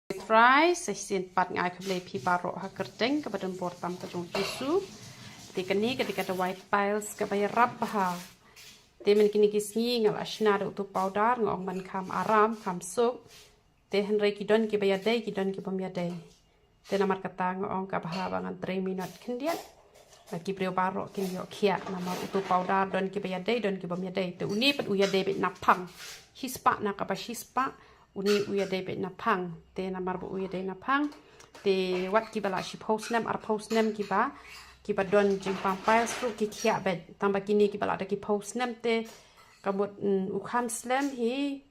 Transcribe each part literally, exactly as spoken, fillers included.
Try sa shisien pat nga ai khublei phi baroh ha kyrteng kaba donbor tam ka jong u Jisu. Te kane ka dei ka dawai piles kaba ïarap bha. Te man kine ki sngi nga la shna da utu u powder, nga ong ban kham aram kham suk. Te hynrei ki don kiba ïadei, ki don kibym ïadei. Te namar kata nga ong ka bha ba ngan trei minot khyndiat. Ba ki briew baroh kin ïoh khiah namar utu u powder don kiba ïadei, don kibym ïadei. Te une pat u ïadei beit naphang. Shispah na kaba shispah, une u ïadei beit naphang. Te namar ba u ïadei naphang, te wat kiba la shiphew snem, arphew snem kiba, kiba don jingpang piles ruh ki khiah beit. Tangba kine kiba la da ki phew snem te ka mut, mm, u khan slem hi,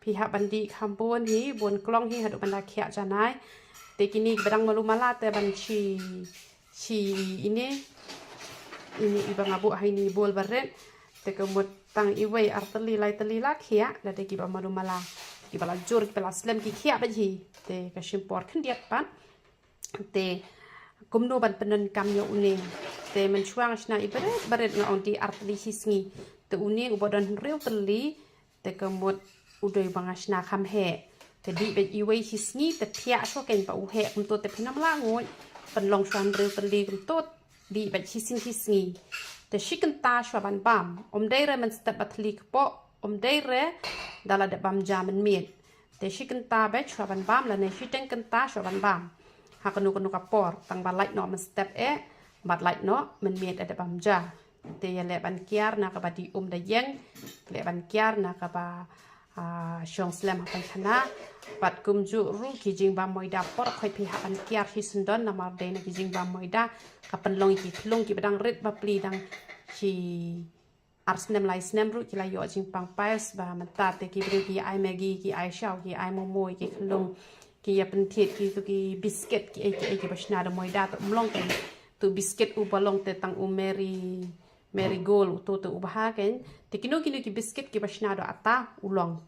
phi hap ban dih kham bun hi, bun klong hi haduh ban da khiah janai. Te kine kiba dang malu mala te ban shi, shi ine, ine iba nga buh ha ine i bowl barit. Te ka mut tang iwei, ar tylli, lai tylli la khiah, lada kiba malu mala. Kiba la jur, kiba la slem ki khiah beit hi. Te ka shim por khyndiat pat. Te kumno ban pyndonkam ïa une. Te mynshuwa nga shna i barit barit, nga ong dih ar tylli shi sngi. Te une uba don hynriew tylli, te ka mut u dei ba nga shna kham heh. Te dih beit iwei shi sngi, te thiah shuwa kein ba u heh kumto, te phin ym lah nguid. Pynlong shuwa hynriew tylli kumto, dih beit shisien shi sngi. Te shi kynta shuwa ban bam. Ym dei re mynstep ba thylli kpoh, ym dei re da la dep bam ja mynmiet. Te shi kynta beit shuwa ban bam lane shiteng kynta shuwa ban bam. Ha kano kano ka por, tang ba lait noh mynstep eh, bad lait noh mynmiet eh da bam ja. Te ïa leh ban kiar na kaba dih um da ïeng, leh ban kiar na kaba, ah, shong slem ha paikhana. Bad kumjuh ruh ki jingbam moida por khoit phi hap ban kiar shi syndon namar dei na ki jingbam moida ka pynlong ïa ki khyllung kiba dang rit bapli, dang shi ar snem lai snem ruh ki la ïoh jingpang piles. Ba mynta te ki briew ki ai Maggi, ki ai shaw, ki ai momo ïa ki khyllung, ki ïa pynthied kitu ki biscuit kiei kiei kiba shna da moida. Te um long kein utu u biscuit uba long te tang u Mary, Marigold, utu te u bha kein. Te kino kino ki biscuit kiba shna da u ata u long.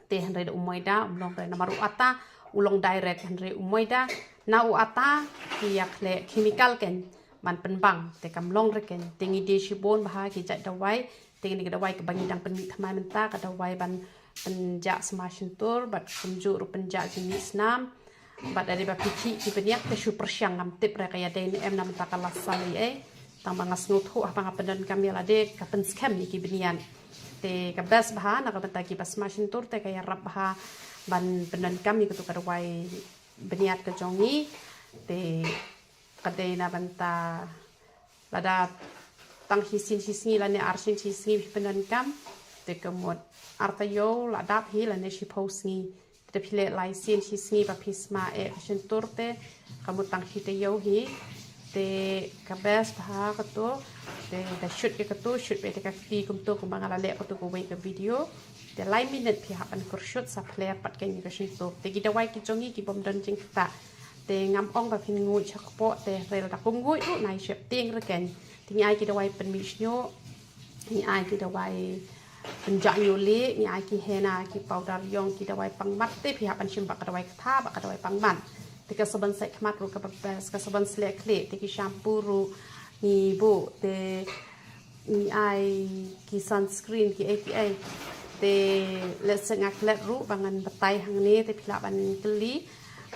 Te hynrei da u moida um long re namar u ata u long direct, hynrei u moida na u ata ki ïa khleh chemical kein ban pynbang, te kam long re kein. Te ngi die shibun bha ki jait dawai. Te kane ka dawai kaba ngi dang pynmih thymmai mynta ka dawai ban pynjah sma shyntur bad kumjuh ruh pynjah jingmih snam. Bad lada ba phi khih ki bniat te shu pyrshang, ngam tip re ka ïadei ne em, namar ka la saw ïa ei. Tang ba nga sngewthuh haba nga pyndonkam ïa lade ka pynskhem ïa ki bniat. Te ka best bha na ka bynta kiba sma shyntur te ka ïarap bha ban pyndonkam ïa katu ka dawai bniat ka jong ngi. Te ka dei na bynta lada tang shisien shi sngi lane arsien shi sngi phi pyndonkam, te ka mut ar taïew la dap hi lane shiphew sngi. Te phi leh lai sien shi sngi ba phi sma eh ka shyntur te ka mut tang shi taïew hi. Te ka best bha katu. Te da shoot ïa katu, shoot beit da ka kti kumto kumba nga la leh katu kawei ka video. Te lai minit phi hap ban kyrshoot sa phler pat kein ïa ka shyntur. Te ki dawai ki jong ngi kibym don jingktah. Te ngam ong ba phin nguid sha kpoh, te hynrei lada kum nguid ruh nai sheptieng re kein. Te ngi ai ki dawai pynmih shñiuh, ngi ai ki dawai pynjah ñiuh lieh, ngi ai ki henna, ki powder ïong, ki dawai pang mat, te phi hap ban shim bad ka dawai ktha bad ka dawai pang mat. Te ka sabon sait khmat ruh kaba best, ka sabon sleh khlieh, te ki shampoo ruh ngi buh, te ngi ai ki sunscreen kiei kiei. Te lehse nga klet ruh ba ngan batai hangne, te phi lah ban kylli,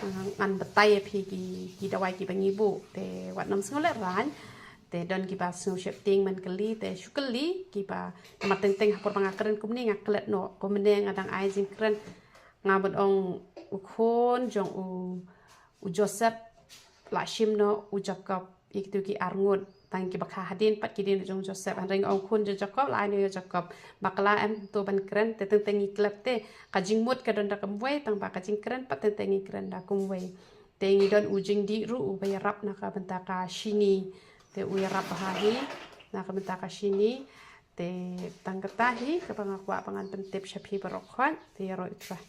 ah, ngan batai ïa phi ki, ki dawai kiba ngi buh. Te wat nym sngew lehraiñ. Te don kiba sngew sheptieng ban kylli, te shu kylli kiba, namar teng teng ha por ba nga kren kumne nga klet noh. Kumne nga dang ai jingkren, nga mut ong u khun jong u, u Joseph la shim noh u Jakob ïa kitu ki arngut. Tang kiba kha hadien pat ki dei jong u Joseph. Hynrei nga ong khun jong u Jakob la ai noh ïa u Jakob. Bakla em, to ban kren, te teng teng ngi klet te ka jingmut ka don da kumwei, tang ba ka jingkren pat teng teng ngi kren da kumwei. Te ngi don u jingdih ruh uba ïarap na ka bynta ka shini. Te u ïarap bha hi na ka bynta ka shini. Te tang kata hi kaba nga kwah ba ngan pyntip sha phi baroh khoit. Te ïaroh i Trai.